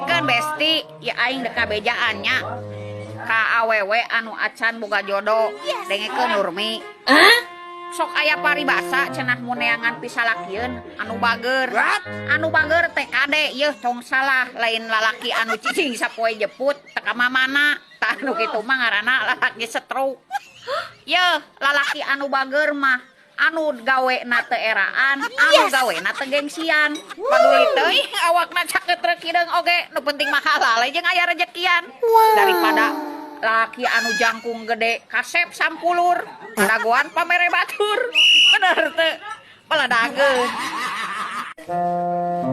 Dengekeun besti, ya aing dek kabejaan nya. Ka awewe anu acan boga jodoh. Dengekeun Nurmi. Sok aya paribasa cenah mun neangan pisalakieun anu bager. Anu bager teh kade yeuh tong salah lain lalaki anu cicing sapoe jeput teu ka mamana. Tah anu kitu mah ngaranna lalaki stroke. Yeuh, lalaki anu bager mah anu gawena teu eraan, anu gawena teu gengsian. Paduli teuing awakna caket reuk hideung oge, nu penting mah halal jeung aya rejekian. Daripada laki anu jangkung gede kasep sampulur, dagoan pamere batur. Bener teu? Baladageun.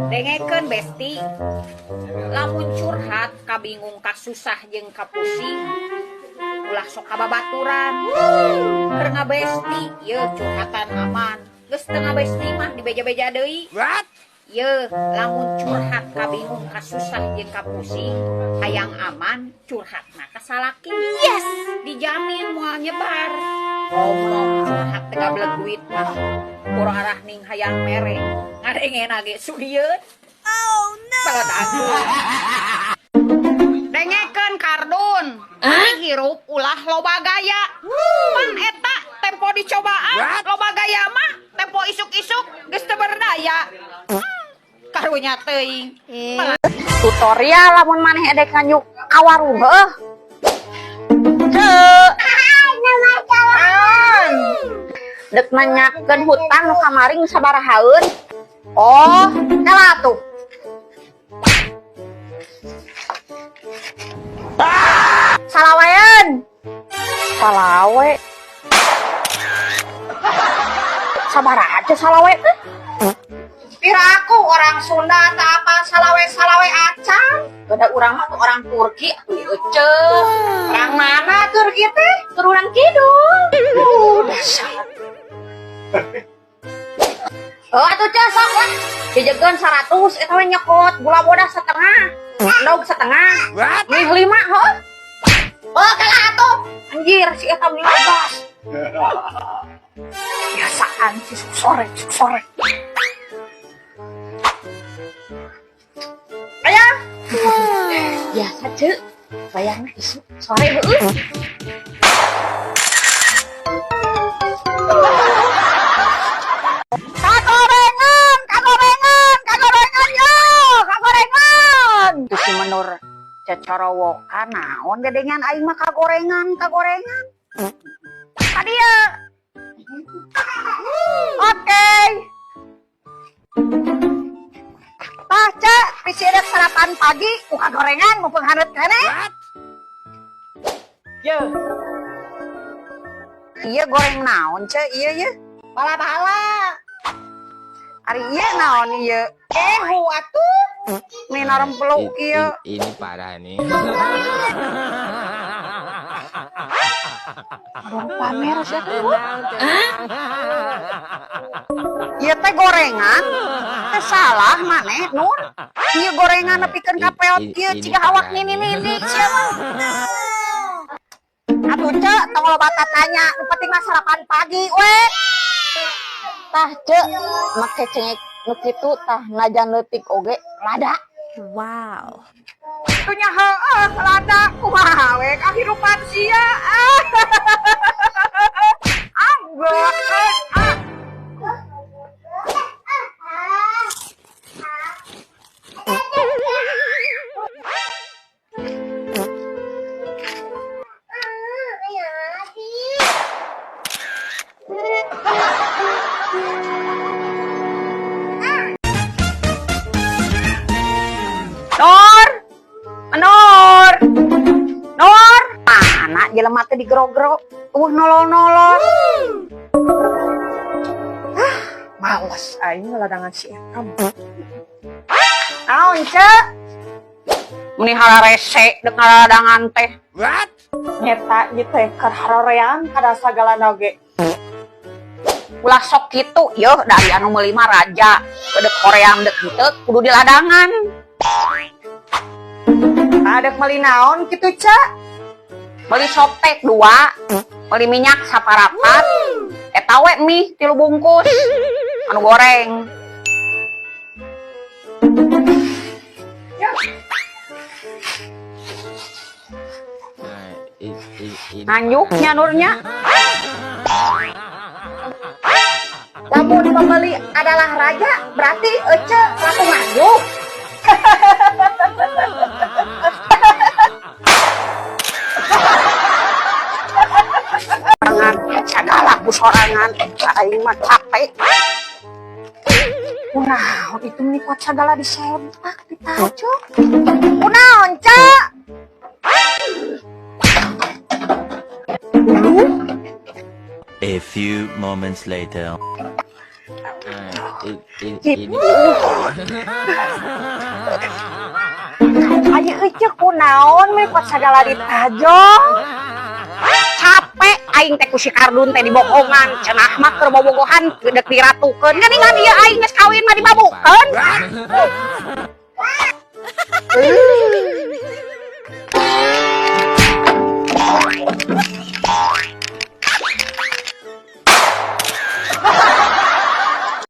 Dengekeun besti, lamun curhat kabingung kasusah jeung kapusing, ulah sok kababaturan. Keur ngabesti yeuh curhatan aman, geus teu ngabesti mah dibeja-beja deui. Yeuh, lamun curhat kabingung kasusah jeung kapusing, hayang aman curhatna ka salaki. Dijamin moal nyebar. Ngomong curhat teh gableg duit mah. Urang arah ning hayang mere, ngadengena ge sudieun. Oh no. Baladageun. Dengekeun kardun. Ari hirup ulah loba gaya. Pan eta tempo dicobaan, loba gaya mah tempo isuk-isuk geus teu berdaya. Karunya teuing. Tutorial lamun maneh edek nganjuk ka warung heuh. Ceu. Dek nanyakeun hutang nu kamari nu sabarahaeun. Oh, kala atuh. Salawean. Salawe. Sabaraha aja salawe teh? Piraku orang Sunda tak apa salawe-salawe acan. Beda urang mah tuh orang Turki atuh ieu ceuh. Orang mana Turki teh? Turunan kidul. Dasar. Oh, atuh ceuh sok lah. Dijegeun 100 eta we nyokot gula bodas setengah. Endog setengah. Mie 5 heuh. Oh, kalah atuh. Anjir si eta mie gas. Biasaan si sore, sore. Ayah. Biasa, Cek. Bayarna isuk sore heueuh. Kagorengan, kagorengan, kagorengan yo, kagorengan. Tuh si Menur cecorowokan naon gedengan aing mah kagorengan, kagorengan. Kadieu. Oke. Tah, Cek, bisi rek sarapan pagi ku kagorengan mumpung haneut keneh. Ye. Ieu goreng naon, Cek? Ieu ye. Bala-bala. Ari ieu naon ieu? Ehu atuh. Meni narempeluk ieu. Ini parah nih. Aduh, pamer sia teh. Ieu teh gorengan. Teh salah maneh, Nur. Ieu gorengan nepikeun ka peot ieu Ini ciga awak parah nini-nini sia mah. Atuh Cek, tong loba tatanya, nu penting mah sarapan pagi we. Tah Cek, make cengek nu kitu tah najan leutik oge lada. Wow. Atunya heueuh lada kumaha we kahirupan sia. Ah, gokeun ah. Nur, Nur, Nur, mana jelema teh digerogro, eueuh nolol-nolol. Ah, males aing ngeladangan si eta. Naon, Cek? Meni hararese dek ngaladangan teh. What? Nyeta ieu teh keur harorean kada sagalana oge. Ulah sok kitu yeuh dari anu meuli mah raja. Dek hoream dek henteu kudu diladangan. Adek meuli naon kitu, Cak? Meuli soptek 2, meuli minyak saparapat, eta we mie 3 bungkus, anu goreng. Ya. Nganjuk nya, Nur, nya. Lamun pembeli adalah raja, berarti Ece laku nganjuk. Sorangan, segala ku sorangan, aing mah capek. Kunaon itu meni kuat segala disempak ditajok? Kunaon, Cak? A few moments later. Gitu. Ayo Ece, kunaon meni kuat segala ditajok? Capek aing teh ku si Kardun teh dibohongan, cenah mah keur bobogohan dek diratukeun. Geuningan ieu aing geus kawin mah dibabukeun.